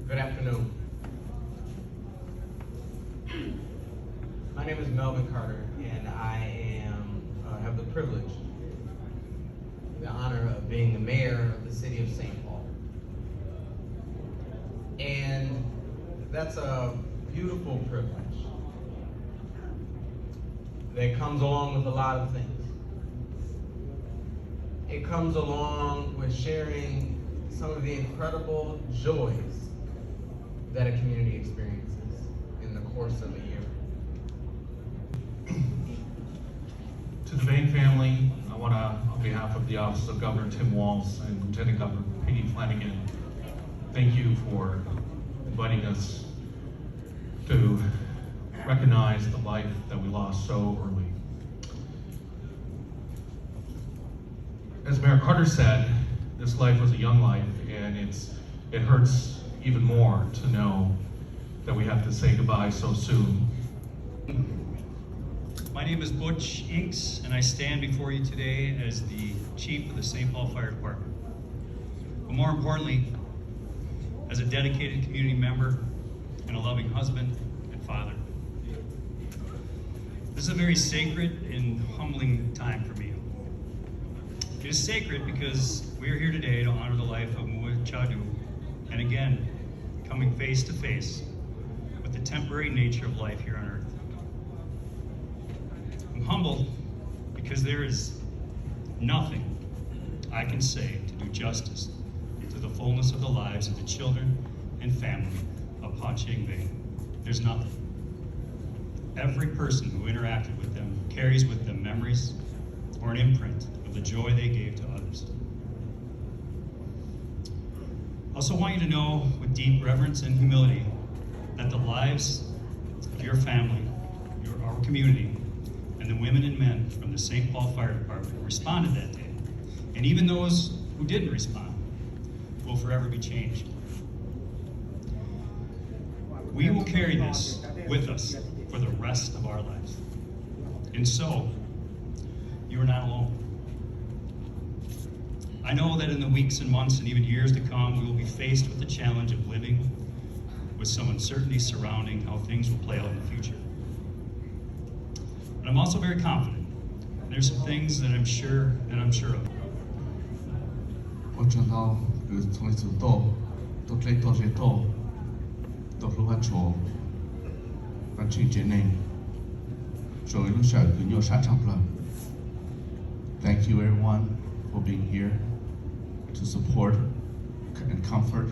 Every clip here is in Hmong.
Good afternoon. My name is Melvin Carter, and I am uh, have the privilege, the honor of being the mayor of the city of Saint Paul. And that's a beautiful privilege that comes along with a lot of things. It comes along with sharing some of the incredible joys that a community experiences in the course of a year. To the Vang family, I want to, on behalf of the Office of Governor Tim Walz and Lieutenant Governor Peggy Flanagan, thank you for inviting us to recognize the life that we lost so early. As Mayor Carter said, this life was a young life, and it's it hurts even more to know that we have to say goodbye so soon. My name is Butch Inks, and I stand before you today as the chief of the Saint Paul Fire Department. But more importantly, as a dedicated community member and a loving husband and father. This is a very sacred and humbling time for me. It is sacred because we are here today to honor the life of Mua Chadu, and again, coming face to face with the temporary nature of life here on earth. I'm humbled because there is nothing I can say to do justice to the fullness of the lives of the children and family of Pa Cheng Vang. There's nothing. Every person who interacted with them carries with them memories or an imprint of the joy they gave to others. I also want you to know with deep reverence and humility that the lives of your family, your, our community, and the women and men from the Saint Paul Fire Department who responded that day, and even those who didn't respond, will forever be changed. We will carry this with us for the rest of our life. And so, you are not alone. I know that in the weeks and months and even years to come, we will be faced with the challenge of living with some uncertainty surrounding how things will play out in the future. But I'm also very confident. There's some things that I'm sure that I'm sure of. Ua tsaug ntau, kws txhua leej txhua tus tuaj dleb tuaj ze tuaj, tuaj hlub Vajtswv, Vajtswv tsev neeg, rua ib lub sij hawm kws nyuaj sab tshaj plawg. Thank you everyone for being here to support and comfort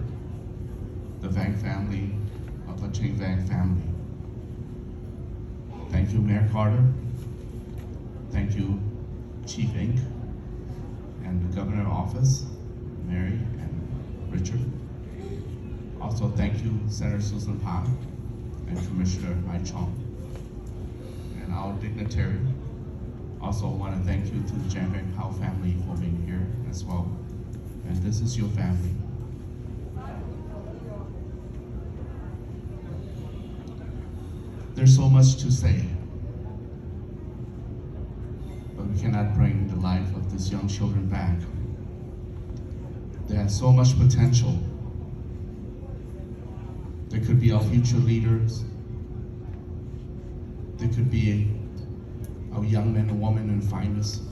the Vang family, of the Ching Vang family. Thank you, Mayor Carter. Thank you, Chief Ink, and the Governor Office, Mary and Richard. Also, thank you, Senator Susan Pha and Commissioner Mai Chong, and our dignitary. Also want to thank you to the Jan Vang Pao family for being here as well. And this is your family. There's so much to say, but we cannot bring the life of these young children back. They have so much potential. They could be our future leaders. They could be our young men and women in finest,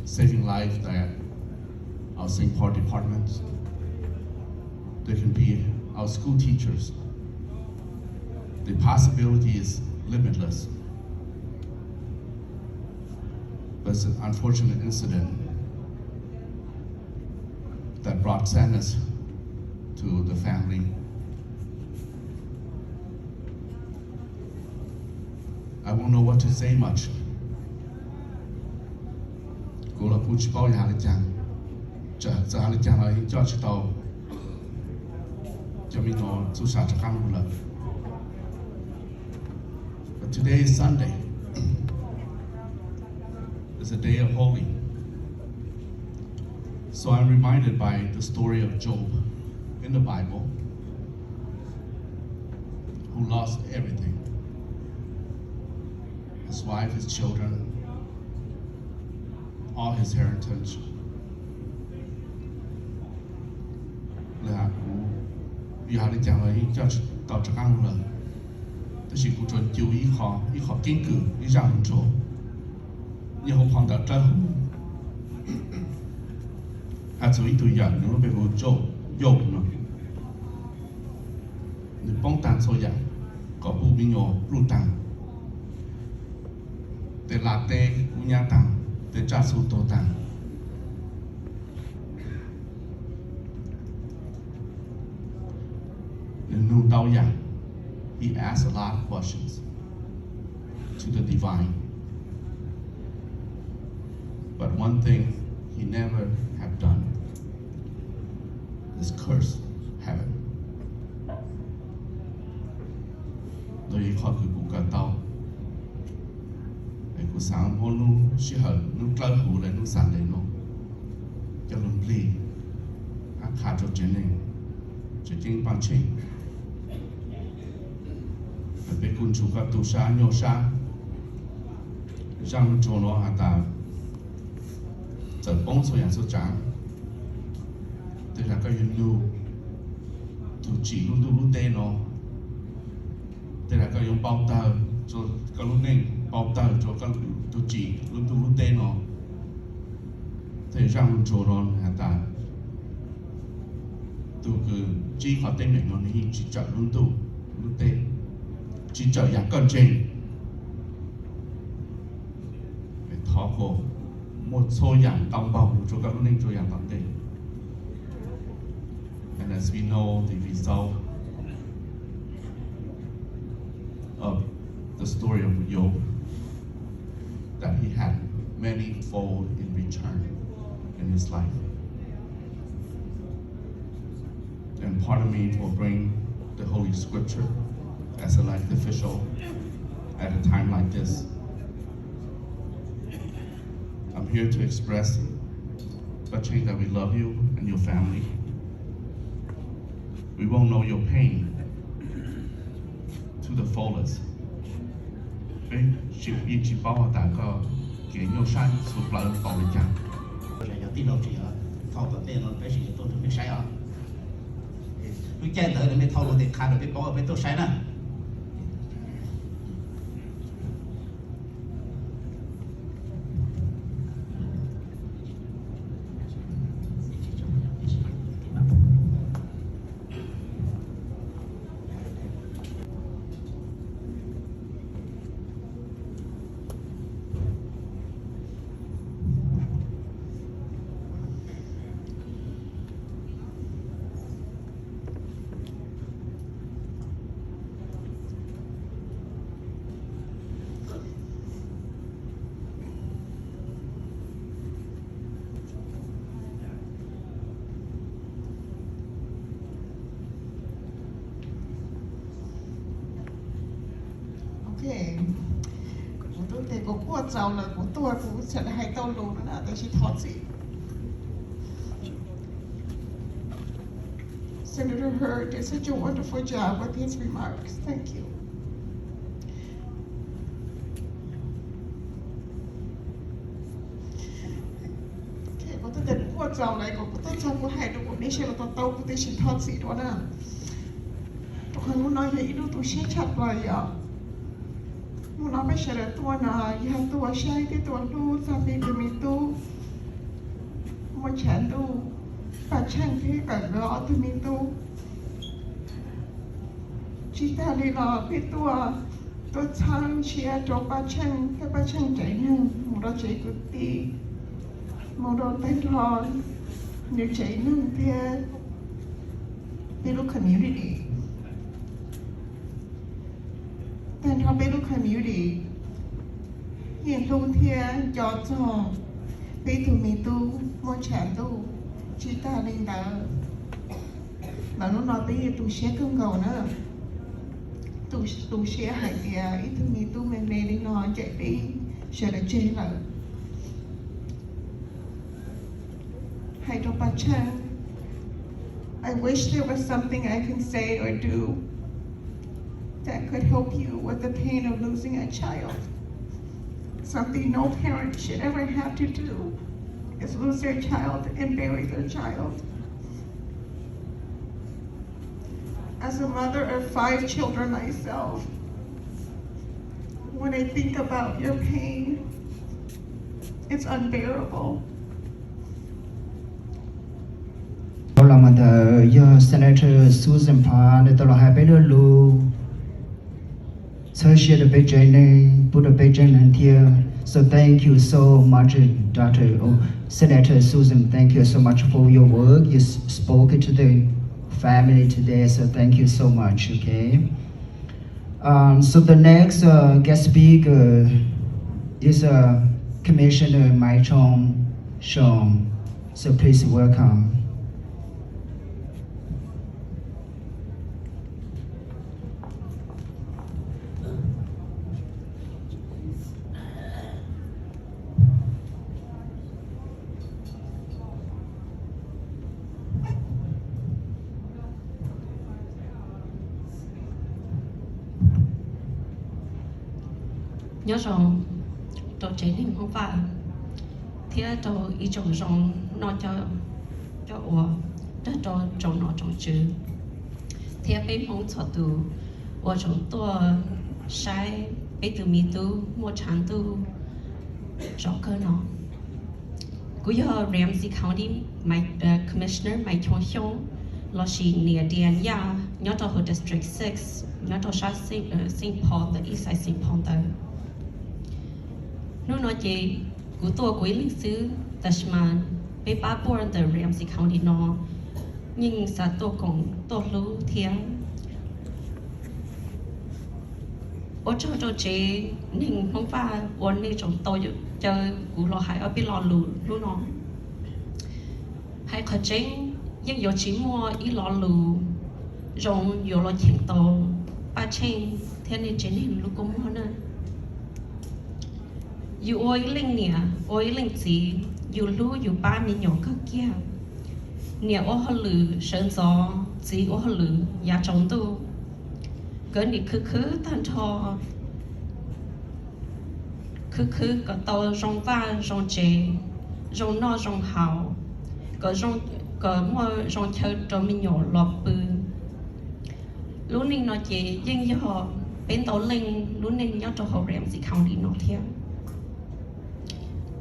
saving life at our Saint Paul department. They can be our school teachers. The possibility is limitless. But it's an unfortunate incident that brought sadness to the family. I won't know what to say much. Kuv los kuv tsis paub yuav has le caag, txawm has le caag los yeej coj tsis tau cov me no txuj sa rov qaab lug lawm. But today is Sunday. It's a day of holy. So I'm reminded by the story of Job in the Bible, who lost everything, his wife, his children, all his heritage. Lwm hab kuv Yog li cas los yeej coj tau rov qab lawm, tab sis kuv tsuas ncu ib qho, ib qho keeb kwm, ib zaj lus ntsuag nyob hauv phau ntawv dawb huv. Hais txog ib tug yawm nws lub npe hu Job, Job no, nws poob tag txhua yam kom pub me nyuam pluj tag, tej laj teb kub nyab tag, tej tsaj txhu tuag tag. Nws nug ntau yam. He asked a lot of questions to the divine. But one thing he never have done is curse heaven. Ntawd yog ib qho kws kuv kawm tau, es kuv xav muab lub sij hawm, lub dawb huv lawm lub Sunday no coj lug nplig hab qha rua tsev neeg, tsev ceeb paj tsheej. Peb kuj nrug koj tu sab nyuaj sab. Zaj lug ntsuag no has tas, txawm poob txhua yam txhua tsaav, tej zag koj yuav nug tug tsim lub ntuj lub teb no, tej zag koj yuav npau tawg rua koj lub neej, npau tawg rua tug tsim lub ntuj lub teb no. Tej zaj lug ntsuag no has tas, tug kws ntsib qhov teeb meem no nws yeej tsis tsawm lub ntuj lub teb, tsis tsawm yam koj ntseeg. Thov kuas muaj txhua yam tau npaug lug rua koj lub neej rua yaam tom ntej. And as we know the result of the story of Job, that he had many fold in return in his life. And pardon me for bringing the Holy Scripture as elected official at a time like this. I'm here to express, Paj Tsheej, that we love you and your family. We won't know your pain to the fullest. Peb yeej tsis paub has tas koj kev nyuaj sab txhua plawv npaum li cas. Yog tij laug tsis yog thauj tom ntej no peb sim tuaj nrug mej saib os. Lub caij ntawd mej thauj lug tes qha rau peb paub peb tuaj saib na. Ok, kuv tub tes kuv quaj txaus lawm, kuv tuag kuv txhaj hais tau lus no na, tab sis thov txim. Senator Hurd did such a wonderful job with his remarks. Thank you. Kuv tub tes kuv quaj txaus lawm, kuv tuaj txog kuv hais rau kuv mej sawv daws tau tau kuv tib si thov txim dua na. Rau qhov hnub no yog ib hnub tu siab tshaj plaws yom. Hnub no peb sawv daws tuaj no yog tuaj saib thiab tuaj hlub txog peb tug me tub Muaj Tshav Ntuj, Paj Tsheej thiab Kawm Nkawd ob tug me tub. Tsis tag li los peb tuaj, tuaj txhawb nrhiav rau Paj Tsheej thiab Paj Tsheej tsev neeg, mus rau tsev kwv tij, mus rau tag nrho nws tsev neeg thiab peb lub community. Tag nrho peb lub community yeej hlub thiab nco txog peb tug me tub Muaj Tshav Ntuj. Tsis tag li ntawd, lawv hnub no peb yeej tu siab kawg nkaus na. Tu, tu siab hais tias ib tug me tub me me li no ces peb sawv daws tseg lawm. Hais rau Paj Tsheej, I wish there was something I can say or do that could help you with the pain of losing a child. Something no parent should ever have to do is lose their child and bury their child. As a mother of five children myself, when I think about your pain, it's unbearable. Los ntawd yog Senator Susan Pha nws tau los hais peb lo lus txhawb siab rau peb tsev neeg, pub rau peb tsev neeg thiab. So thank you so much, Doctor, oh, Senator Susan. Thank you so much for your work. You s- spoke to the family today. So thank you so much. Okay. Um, so the next uh, guest speaker is uh, Commissioner Mai Chong Shong. So please welcome. Nyob zoo rau tsev neeg Hmoob Vaj thiab rau ib tsoom zoo noj coj ua, rau tsoom nom tsoom tswv thiab peb Hmoob txhua tus uas tseem tuaj saib peb tus me tub muaj tshav ntuj zov kawg no. Kuv yog Ramsey County Commissioner Mai Chong Shong, lossis niam Dian Yaj, nyob rau hauv District six, nyob rau sab Saint Paul ntawm, East Side Saint Paul ntawd. Hnub no ces kuv tuaj kuv ib leeg xwb, tab sis mas peb pab board ntawm Ramsey County no yeej xav tuaj koom tuaj hlub thiab. Ua tsaug rau tsev neeg Hmoob Vaj uas nej tseem tau caw kuv los hais ob peb lo lus hnub no. Hais qhov tseeb, yeej yuav tsis muaj ib lo lus zoo yuav los cheem tau Paj Tsheej thiab nej tsev neeg lub kua muag na. Yus ua ib leej niam ua ib leej txiv, yus hlub yus pab me nyuam kawg kiag. Niam ua hauj lwm sawv ntxov, txiv ua hauj lwm yav tsaus ntuj, nkawd nim khwv khwv tag nrho, khwv khwv kom tau zoo vaj zoo tsev, zoo noj zoo haus, kom muaj zoo chaw rau me nyuam los pw. Lub neej no ces yeej yog peb ntau leej lub neej nyob rau hauv Ramsey County no thiab.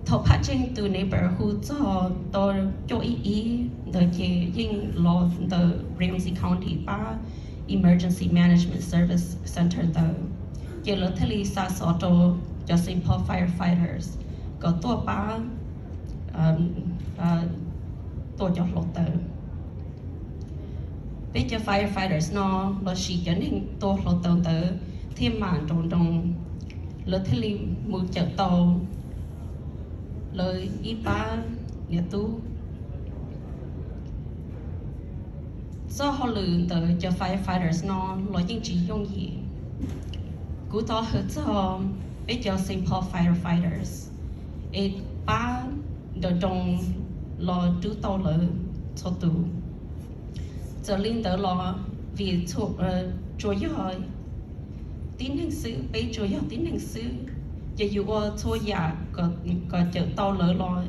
Thaum Paj Tsheej tus neighbor hu txog tau cuaj ib ib ntawd ces yeej los ntawm Ramsey County pab Emergency Management Service Center ntawd, ces lawv thiaj li xa xov rau cov Saint Paul firefighters kom tuaj pab tua cov hluav taws. Peb cov firefighters no lossis cov neeg tua hluav taws ntawd thiaj mam nroos nroos, lawv thiaj li mus cawm tau lawv ib pab niam tub. Txoj hauj lwm ntawm cov firefighters no los yeej tsis yooj yim. Kuv thov hawm txog peb cov Saint Paul firefighters es pab nroos nroos los rub tau lawv txhua tus. Txawm li ntawd los vim tsuas yog tib neeg xwb, peb tsuas yog tib neeg xwb, ces yus ua txhua yam kom cawm tau lawv los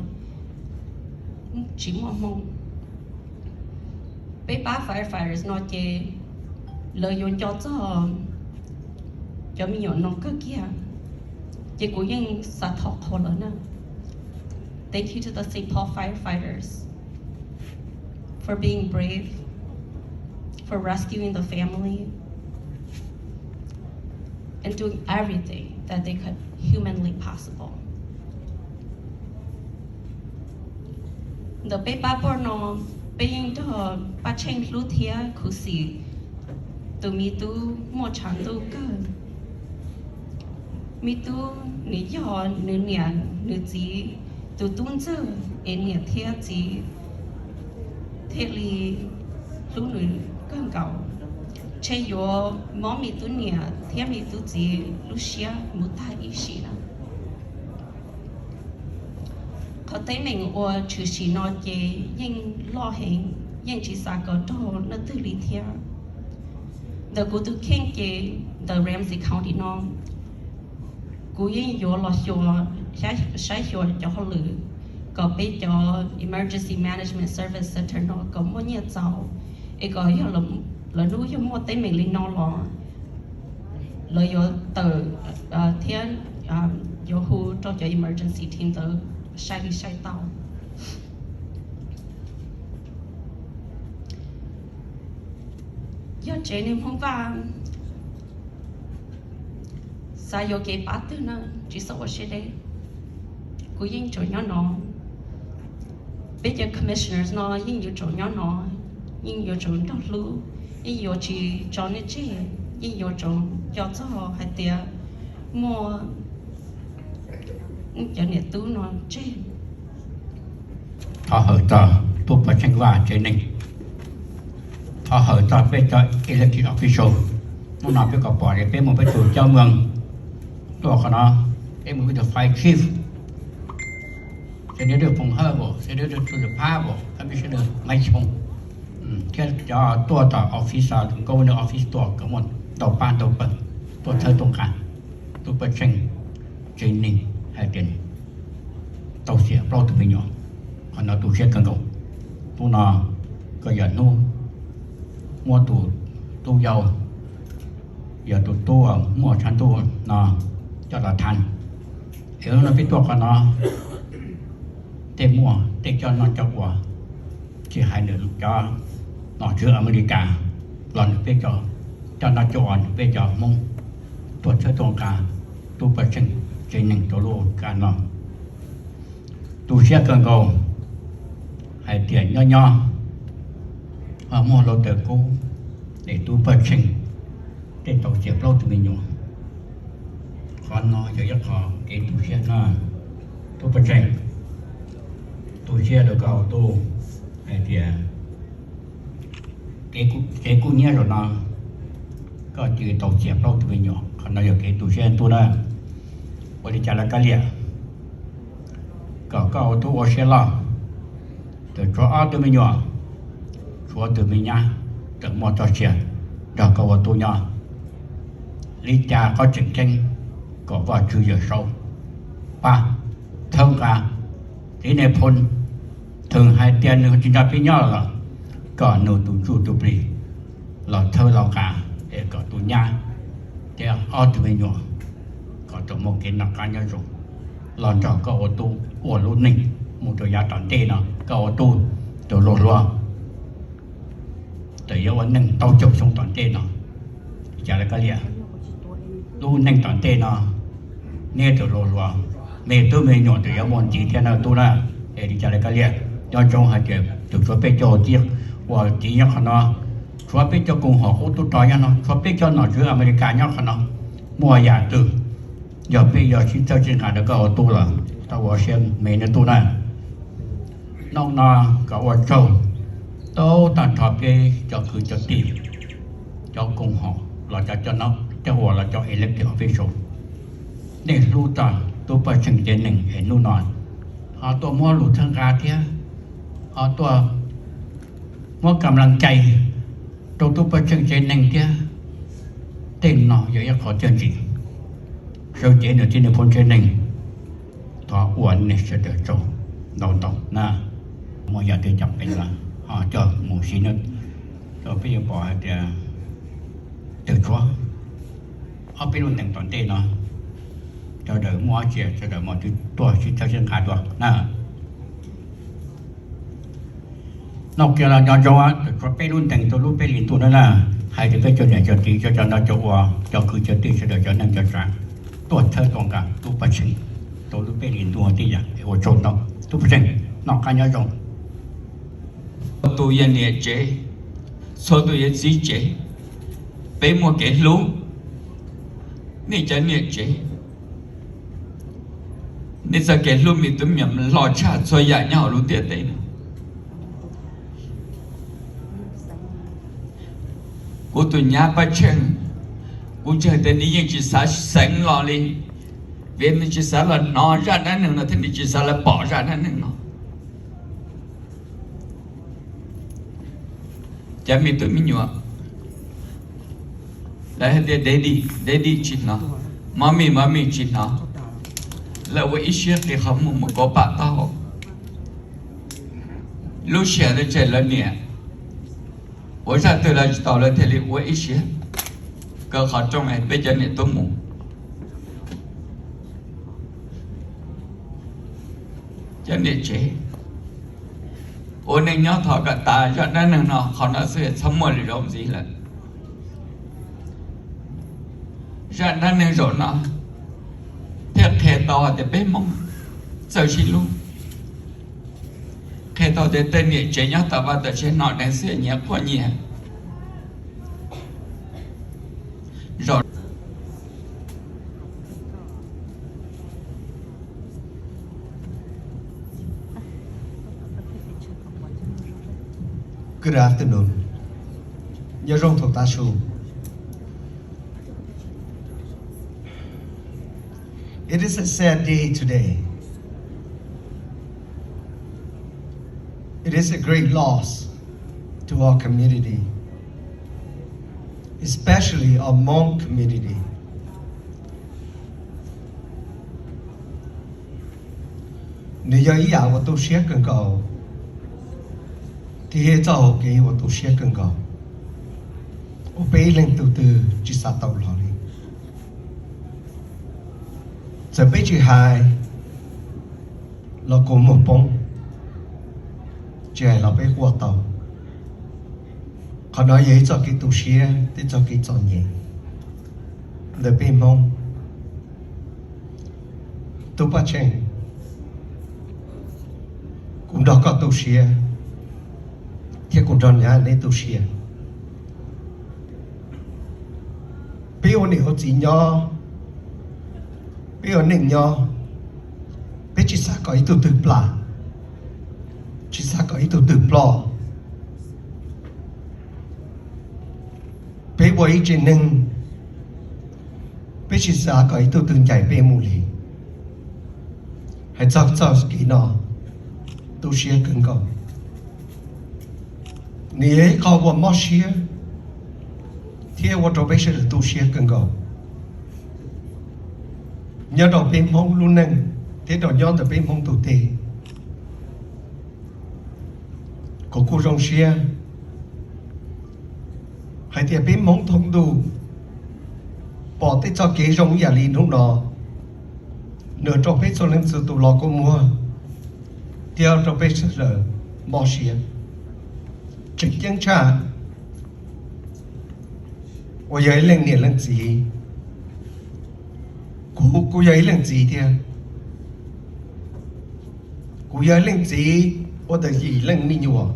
tsis muaj hmoo. Peb pab firefighters no ces lawv yuav nco txog cov me nyuam no kawg kiag, ces kuv yeej xav thov qhuas lawv na. Thank you to the Saint Paul firefighters for being brave, for rescuing the family, and doing everything that they could humanly possible. Ntawm peb pab poj no, peb yeej nrog Paj Tsheej hlub thiab khuv xim tus me tub muaj tshav ntuj kawg. Me tub nws yog nws niam nws txiv tus tub ntxawg es niam thiab txiv thiaj li hlub nws kawg nkaus. Ntshe yuav mob me tub niam thiab me tub txiv lub siab mus tag ib sim lawm. Qhov teeb meem uas tshwm sim no ces yeej loj heev, yeej tsis xav kom raug leej twg li thiab. Ntawm kuv tus kheej ces ntawm Ramsey County no, kuv yeej yuav los xyuas, saib xyuas cov hauj lwm kom peb cov Emergency Management Service Center no kom muaj nyiaj txaus, es kom yog los Lawv hnub yog muaj teeb meem li no los lawv yuav tawm thiab yuav hu rau cov emergency team ntawd sai li sai tau. Yog tsev neeg Hmoob Vaj xav yuav kev pab twg na, tsis txhob ua siab deb. Kuv yeej tseem nyob no, peb cov commissioners no yeej yuav tseem nyob no, yeej yuav tseem nrog hlub, yeej yuav tsis tso nej tseg, yeej yuav tseem nco txog hais tias muaj cov niam tub no tseg. Thov hawm txog tub Paj Tsheej Vaj tsev neeg, thov hawm txog peb cov elected official. Hnub no peb kom pom tias peb muaj peb tus coj moog tuaj qhov no, peb muaj peb tus fire chief, Senior Foom Hawj, Senior Txuj Phab, Commissioner Maiv Xyooj, thiab cov tuaj tom office, Governor office tuaj kom muaj ntau pab ntau pawg tuaj txhawb tuaj nqa tub Paj Tsheej tsev neeg hais tias tau xiam plaub tug me nyuam. Qhov no tu siab kawg nkaus. Hnub no koj yog hnub muab tus tub yau, yog tus tub muaj tshav ntuj no coj los thav. Es hnub no peb tuaj qhov no, tej muaj tej coj noj coj ua, tsis hais nws cov nom tswv Amelikas los nws peb cov coj noj coj ua, nws peb cov Hmoob tuaj txhawb tuaj nqa tub Paj Tsheej tsev neeg rau lub kab no. Tu siab kawg nkaus hais tias nyob nyob ho muaj hluav taws kub es tub Paj Tsheej tej tau xiam plaub tug me nyuam. Qhov no yog ib qho kev tu siab no, tub Paj Tsheej, tu siab rau koj ua tub hais tias kev kub hnyiab zaum no koj cia li tau xiam plaub tug me nyuam. Qhov no yog kev tu siab tub na. Ua li cas los kav liam, kom koj ua tub ua siab loj, txawm tshuav ob tug me nyuam, tshuav tus me nyab, txawm muaj txoj sia nrog koj ua tub nyob. Li cas koj tseem ceeb kom Vajtswv Yawm Saub pab txhawb nqa. Txiv Nais Phoo thaum hais tias nws tsis nrog peb nyob los, kom nws tus ntsuj tus plig los txhawb los nqa, es kom tus nyab thiab ob tug me nyuam kom tau muaj kev noj qab nyob zoo, los nrog koj ua tub ua lub neej mus rau yav tom ntej no. Koj ua tub tus luag hluas, txawm yuav ua neej tau caum xyoo tom ntej no, cas li koj liam, lub neej tom ntej no neb tus luag hluas, me tub me nyuam txawm yuav muaj ntxiv thiab na tub na. Es li cas li koj liam, nyob zoo hais tias txawm tshuav peb cov txiv uas txiv nyob qhov no, tshuav peb cov koom haum qub tub rog nyob no, tshuav peb cov nom tswv Amelikas nyob qhov no, muaj yam twg yog peb yuav sib txhawb sib nqa rau koj ua tub los tau ua siab me neb tub na. Hnub no kom ua tsaug tau tag nrho peb cov kwv cov tij, cov koom haum los cov coj noj coj ua los cov elected official, nej hlub txog tub Paj Tsheej tsev neeg es hnub no ho tuaj muab lus txhawb nqa thiab ho tuaj muab kam laj cai rau tub Paj Tsheej tsev neeg thiab. Tej no yog ib qho txiaj ntsig sawv cev nws txiv nws phooj tsev neeg. Thov ua nej sawv daws tsaug ntau ntau na. Muaj yam twg cov peev los ho coj mus siv na, rau peb yuav pom hais tias tawm tshuav ob peb lub ntees tom ntej no, sawv daws muaj dab tsi sawv daws mam li tuaj sib txhawb sib nqa dua na. Noj kiag los nco ntsoov, tawm tshuav peb lub ntees rau lub peb hlis ntuj no na, hais tias peb cov niam cov txiv cov cov nrog cov ua cov kwv cov tij sawv daws cov neej cov tsav tuaj txhawb tuaj nqa tub Paj Tsheej rau lub peb hlis ntuj tib yam. Ua tsaug ntau tub Paj Tsheej, noj qab nyob zoo. Txhua tus yog niam tsev, txhua tus yog txiv tsev, peb muaj kev hlub. Nej cov niam tsev, nej txoj kev hlub me tub me nyuam hlob tshaj txhua yam nyob hauv lub ntiaj teb no. Kuv tus nyab Paj Tsheej, kuv ntseeg tias nws yeej tsis xav xeev los li, vim nws tsis xav los hnov zaj dab neeg no thiab nws tsis xav los pom zaj dab neeg no. Cov me tub me nyuam, lawv hais tias daddy, daddy tsis hnov, mommy, mommy tsis hnov, lawv ua ib siab qi qhov muag mus kauv pam taub hau. Lub sij hawm ntawd tseem lawv niam, Ua zaj twg los tsis tau, lawv thiaj li ua ib siab kaw qhov rooj peb cov niam tub mus. Cov niam tsev, ua neej nyob thov kom tas zaj dab neeg no qhov no xwb, txhob muaj lwm zaus ntxiv lawm. Zaj dab neeg zaum no thiaj qhia tau hais tias peb Hmoob txawj sib hlub, qhia tau tias tej niam tsev nyob tom vaj tom tsev no deev xiab nyiam quaj nyiam. Zaum Good afternoon. Nyob zoo thaum tav su. It is a sad day today. It is a great loss to our community, especially our Hmong community. Nws yog ib yam uas tu siab kawg nkaus, thiab txoj hau kev uas tu siab kawg nkaus uas peb ib leej tug twg tsis xav tau los li. Txawm peb tsis hais los kua muag poob, tsis hais los peb quaj tau. Qhov no yog ib txoj kev tu siab thiab txoj kev txom nyem ntawm peb Hmoob. Tub Paj Tsheej, kuv nrog koj tu siab, thiab kuv nrog nyab neb tu siab. Peb ua niam ua txiv nyob, peb ua neej nyob, peb tsis xav kom ib tug twg plam, tsis xav kom ib tug twg ploj. Peb ua ib tsev neeg, peb tsis xav kom ib tug twg ncaim peb mus li. Hais txog txoj kev no, tu siab kawg nkaus. Nws yog ib qho uas mob siab thiab ua rau peb sawv daws tu siab kawg nkaus. Nyob rau peb Hmoob lub neej thiab rau nyob ntawm peb Hmoob tus teb, kuv kuj zoo siab hais tias peb Hmoob thoob ntuj pom tej txoj kev zoo ib yam li hnub no, nws rau peb txhua leej txhua tus los kua muag, thiab rau peb sawv daws mob siab. Tseem ceeb tshaj uas yog ib leej niam leej txiv, kuv kuj yog ib leej txiv thiab. Kuv yog ib leej txiv ua ntawm yim leej me nyuam.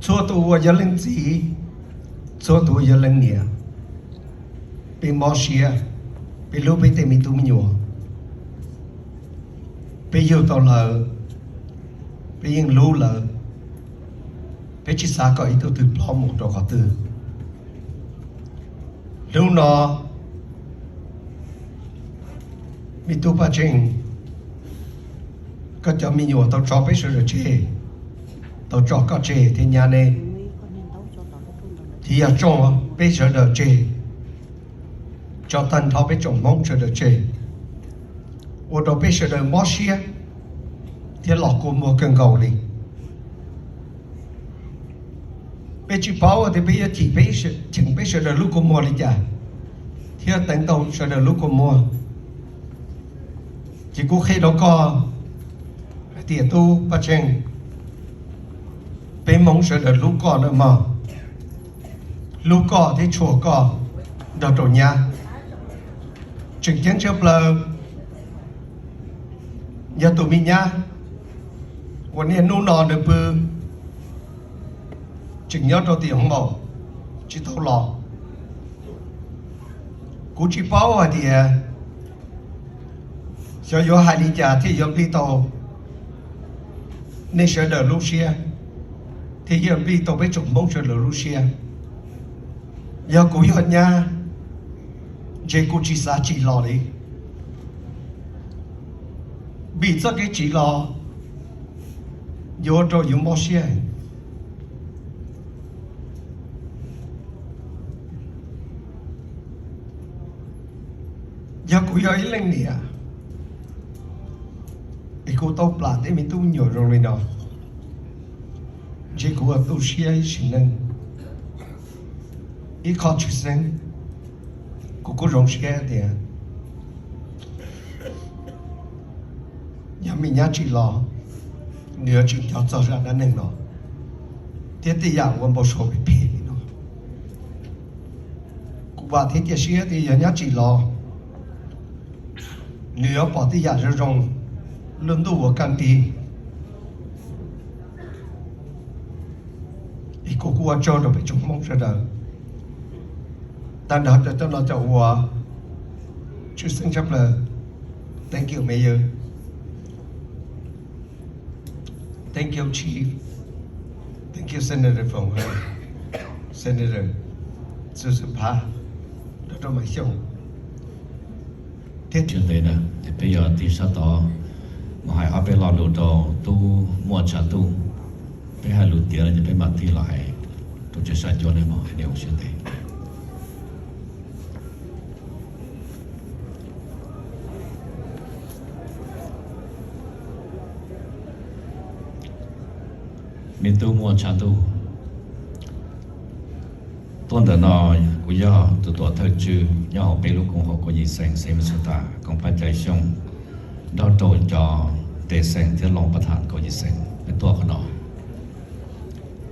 Txhua tus uas yog leej txiv, txhua tus uas yog leej niam, peb mob siab, peb hlub peb tej me tub me nyuam, peb yug tau lawv, peb yeej hlub lawv, peb tsis xav kom ib tug twg ploj mus rau qhov twg. Hnub no, me tub Paj Tsheej, koj cov me nyuam tau tso peb sawv daws tseg, tau tso koj tseg thiab nyab neb, thiab yog tso peb sawv daws tseg, tso tag nrho peb tsoom Hmoob sawv daws tseg, ua rau peb sawv daws mob siab thiab los kua muag kawg nkaus li. Peb tsis paub tias peb yuav cheem peb sawv daws lub kua muag li cas thiab teev tau sawv daws lub kua muag. Ces kuv qhia rau koj hais tias tub Paj Tsheej, peb Hmoob sawv daws hlub koj nawb mog, hlub koj thiab tshua koj nrog rau nyab. Tseem ceeb tshaj plaws yog tus me nyab uas niaj hnub no nws pw tseem nyob rau tim hoob maum tsis tau los. Kuv tsis paub hais tias xyov yuav hais li cas thiaj yuav nplij tau nej sawv daws lub siab, thiaj yuav nplij tau peb tsoom Hmoob sawv daws lub siab. Yog kuv yog nyab, ntshe kuv tsis xav tsim los li, vim txoj kev tsim los yuav ua rau yus mob siab. Yog kuv yog ib leej niam es kuv tau plam tej me tub me nyuam zoo li no, Ntshe kuv ua tu siab ib sim neej, ib qho tshwj xeeb, kuv kuj zoo siab tias yog me nyab tsim los, nws yuav tsis nco txog zaj dab neeg no thiab tej yam uas npau suav phem phem li no. Kuv vam thiab cia siab tias yog nyab tsim los, nws yuav pom tej yam zoo zoo, lub ntuj uas kaj nrig. Es kuv kuj ua tsaug rau peb tsoom Hmoob sawv daws, tag nrho cov coj no cov ua, tshwj xeeb tshaj plaws, thank you Mayor, thank you Chief, thank you Senator Foom Hawj, Senator Xwm Xwm Phab, Dr. Mam Xyooj thiab tsev ntev na. Peb yuav tig sab tod mus hais ob peb lo lus rau tub Muaj Tshav Ntuj. Peb hais lus tiav no ces peb mam tig los hais rau tsev Sam Cuab ne mog, hais nej ua siab ntev. Me tub Muaj Tshav Ntuj, tuaj ntawm no kuv yog tus tuam thawj tswj nyob hauv peb lub koom haum kaum yim xeem xeev Minnesota, koom pab cai xyooj nrog rau cov tes xeem thiab loos pab tham kaum yim xeem peb tuaj qhov no.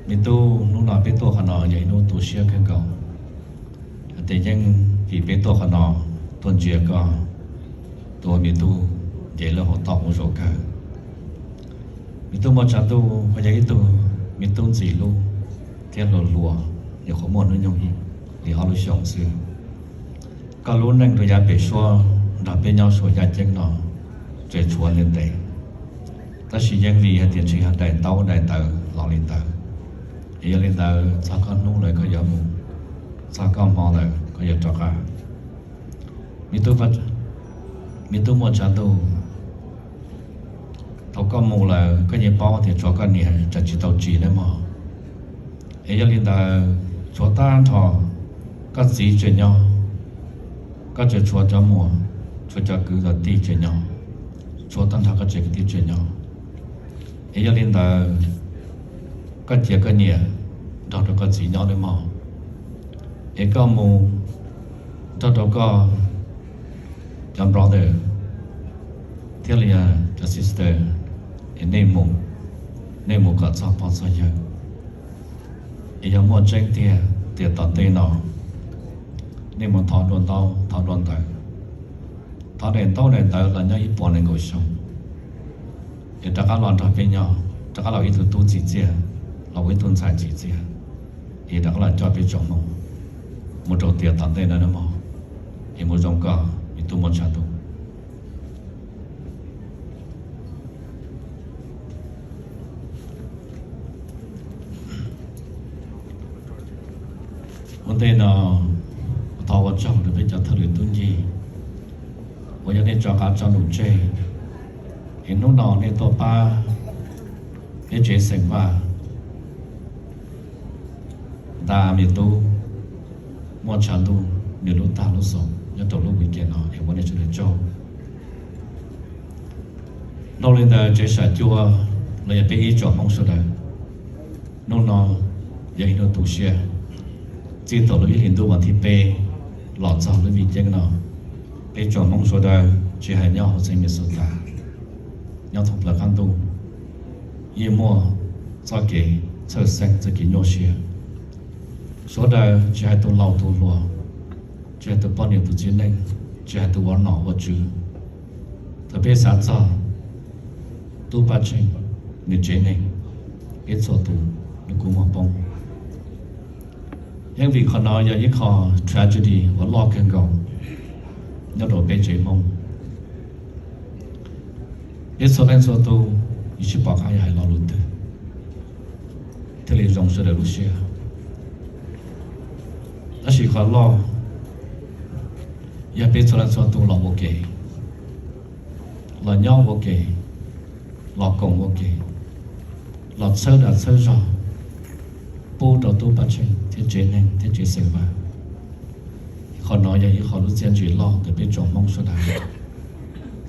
Me tub, hnub no peb tuaj qhov no yog ib hnub tu siab kawg nkaus. Hais tias yeej vim peb tuaj qhov no tuaj ntsia koj tus me tub nce lub hauv toj mus zoo kawg. Me tub Muaj Tshav Ntuj, koj yog ib tug me tub ntxim hlub thiab hluas hluas, nyuam qhuav muaj hnub nyoog li ob lub xyoos xwb. Koj lub neej rau yav pem suab nrog peb nyob Suav yaj ceeb no tseem tshuav ntev ntev, tab sis yeej vim hais tias tsis yog daim ntaub daim ntawv los li ntawd. Es yog li ntawd txog koj hnub lawm koj yuav mus, txog koj hmo lawm koj yuav rov qab. Me tub Muaj Tshav Ntuj, thaum koj mus lawm koj yeej paub tias tshuav koj niam tseem tsis tau tsim nawb mog. Es yog li ntawd tshuav tag nrho koj txiv tseem nyob, koj tseem tshuav cov muam, tshuav cov kwv cov tij tseem nyob, tshuav tag nrho koj tsev kwv tij tseem nyob. Es yog li ntawd koj cia koj niam nrog rau koj txiv nyob nawb mog. Es koj mus nrog rau koj cov brother thiab li cov sister, es nej mus, nej mus kom txog pog txog yawg. Es yog muaj tseeb tiag tias tom ntej no nej mus thov dua ntaub thov dua ntawv, thov daim ntaub daim ntawv los nyob ib puas nees nkaum xyoo, es rov qab los nrog peb nyob, rov qab los ib tug tub txim txiaj, los ua ib tug ntxhais txim txiaj, es rov qab los coj peb tsoom Hmoob mus rau tiam tom ntej no nawb mog. Es mus zoo koj, me tub Muaj Tshav Ntuj. Ua ntej no kuv thov ua tsaug rau peb cov thawj lwm tub ncig uas yog nej rov qab tso num tseg, es hnub no nej tuaj pab peb tsev xeem Vaj nta me tub Muaj Tshav Ntuj nws lub tag lub xaus nyob rau lub weekend no, es ua nej sawv daws tsaug. Dhau li ntawd tsev Sam Cuab los yog peb ib tsoom Hmoob sawv daws, hnub no yog ib hnub tu siab. Txij thaum lub ib hlis ntuj vas thib peb los txog lub vij ceeb no, peb tsoom Hmoob sawv daws tsis hais nyob hauv xeev Minnesota, nyob thoob plaws qab ntuj, yeej muaj txoj kev txhawj xeeb, txoj kev nyuaj siab. Sawv daws tsis hais tus laus tus hluas, tsis hais tus poj niam tus txiv neej, tsis hais tus ua nom ua tswv, thaum peb xav txog Tub Paj Tsheej nws tsev neeg, peb txhua tus nws kuj muag poob. Yeej vim qhov no yog ib qho tragedy uas loj kawg nkaus nyob rau peb tsev Hmoob. Peb txhua leej txhua tus yeej tsis pom qab yuav hais lo lus twg thiaj li zoo sawv daws lub siab. Tab sis qhov loj yog peb txhua leej txhua tus los ua ke, los nyob ua ke, los koom ua ke, los txhawb dag txhawb zog pub rau Tub Paj Tsheej thiab tsev neeg thiab tsev xeem Vaj. Qhov no yog ib qho lub txiaj ntsig loj ntawm peb tsoom Hmoob sawv daws,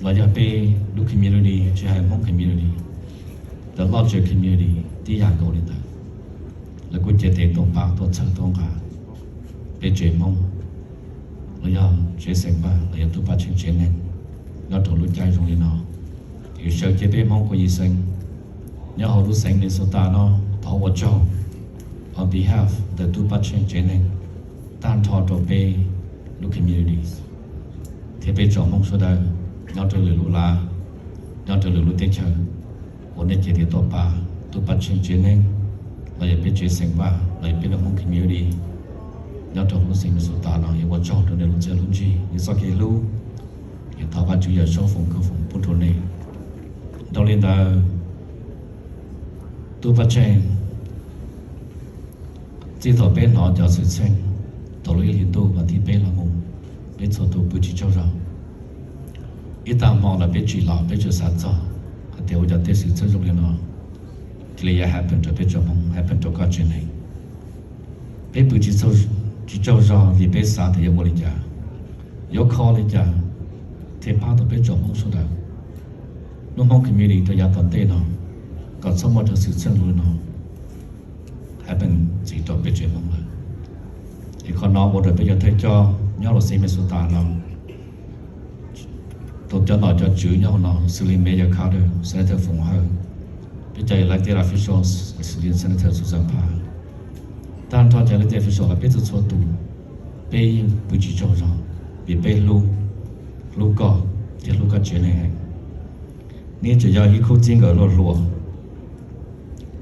los yog peb lub community, tsis hais Hmoob community, the larger community tib yam nkaus li ntawd. Lawv kuj cia tes tuaj pab tuaj txhawb tuaj nqa peb tsev Hmoob, los yog tsev xeem Vaj los yog Tub Paj Tsheej tsev neeg nyob rau lub caij zoo li no. Ces sawv cev peb Hmoob kaum yim xeem nyob hauv lub xeev Minnesota no thov ua tsaug on behalf ntawm Tub Paj Tsheej tsev neeg tag nrho rau peb lub communities thiab peb tsoom Hmoob sawv daws nyob rau lwm lub lav, nyob rau lwm lub teb chaws uas nej cia tes tuaj pab Tub Paj Tsheej tsev neeg los yog peb tsev xeem Vaj los yog peb lub Hmoob community nyob rau lub xeev Minnesota no. Yuav ua tsaug rau nej lub txiaj lub ntsig, nej txoj kev hlub, es thov Vajtswv Yawm Saub foom koob foom pub rau nej. Dhau li ntawd, Tub Paj Tsheej, txij thaum peb hnov cov xwm txheej thaum lub ib hlis ntuj vas thib peb los mus, peb txhua tus pw tsis tsaug zog. Ib tag hmo los peb tsim los peb tsuas xav txog hais tias ua cas tej xwm txheej zoo li no cia li yuav happen rau peb tsoom Hmoob, happen rau koj tsev neeg. Peb pw tsis tsaug zog vim peb xav tias yuav ua li cas, yuav kho li cas thiaj pab tau peb tsoom Hmoob sawv daws, lub Hmoob community rau yav tom ntej no, kom txhob muaj cov xwm txheej zoo li no happen ntxiv rau peb tsev Hmoob lawm. Es qhov no ua rau peb cov thawj coj nyob rau xeev Minnesota no, rau cov nom cov tswv nyob hauv no, xws li Mayor Carter, Senator Foom Hawj, peb cov elected officials, xws li Senator Xu Xas Pha, tag nrho cov elected official los peb txhua txhua tus, peb yeej pw tsis tsaug zog vim peb hlub, hlub koj thiab hlub koj tsev neeg heev. Neb tseem yog ib khub txij nkawm luag hluas,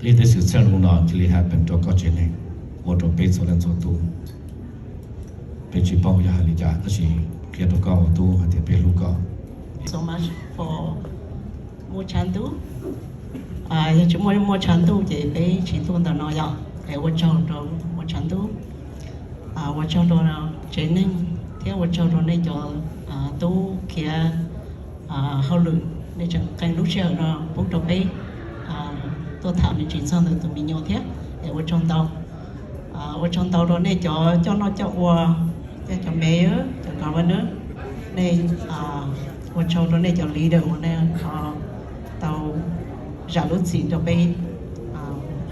peb tej xwm txheej zoo no cia li happen rau koj tsev neeg, ua rau peb txhua leej txhua tus, peb tsis paub yog hais li cas tab sis qhia rau koj ua tub hais tias peb hlub koj. So much for Muaj Tshav Ntuj. Yog tsis muaj Muaj Tshav Ntuj ces peb tsis tuaj ntawm no yom. Es ua tsaug rau Muaj Tshav Ntuj, ua tsaug rau tsev neeg thiab ua tsaug rau nej cov tub khiav hauj lwm, nej tseem qee lub sij hawm no pub rau peb tuaj tham me ntsis txog ntawm tus me nyuam thiab. Es ua tsaug ntau. Ua tsaug ntau rau nej cov coj noj coj ua, cov mayor, cov governor, nej, ua tsaug rau nej cov leader uas nej tau zam lub txim rau peb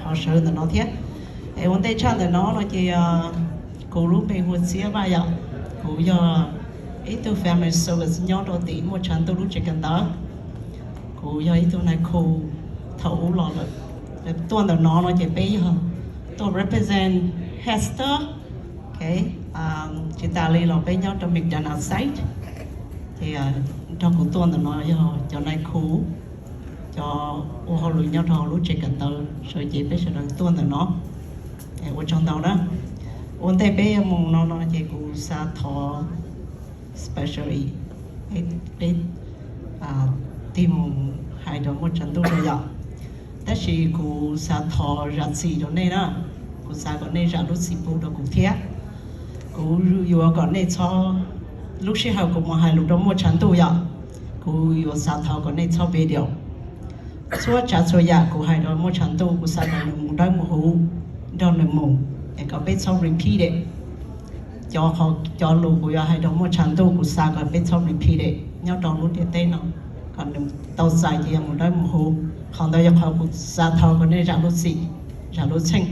ho sawv ntawm no thiab. Es ua ntej tshaj ntawm no no ces kuv lub npe hu ua Txiab Vaj yom. Kuv yog ib tug family service nyob rau tim Muaj Tshav Ntuj lub tsev kawm ntawv. Kuv yog ib tug nais khu thaum ub los lawm. Tuaj ntawm no no ces peb yog tuaj represent Hester. Tsis tas li los peb nyob rau McDonald site. Ces nrog kuv tuaj ntawm no yog cov nais khu, cov ua hauj lwm nyob rau lub tsev kawm ntawv sawv cev peb sawv daws tuaj ntawm no. Ua tsaug ntau na. Ua ntej peb yuav mus no no ces kuv xav thov specially peb tig mus hais rau Muaj Tshav Ntuj rau yom. Tab sis kuv xav thov zam txim rau nej na. Kuv xav kom nej zam lub txim pub rau kuv thiab. Kuv yuav kom nej txhob, lub sij hawm kuv mus hais lus rau Muaj Tshav Ntuj yom, kuv yuav xav thov kom nej txhob video. Txhua tsav txhua yam kuv hais rau Muaj Tshav Ntuj kuv xav kom nws mus dawb mus huv nrog nws mus, es kom peb txhob repeat it. Cov, cov lus kuv yuav hais rau Muaj Tshav Ntuj kuv xav kom peb txhob repeat it nyob rau lub ntiaj teb no, kom nws tau txais ces yog mus dawb mus huv. Qhov ntawd yog qhov kuv xav thov kom nej zam lub txim, zam lub txheej.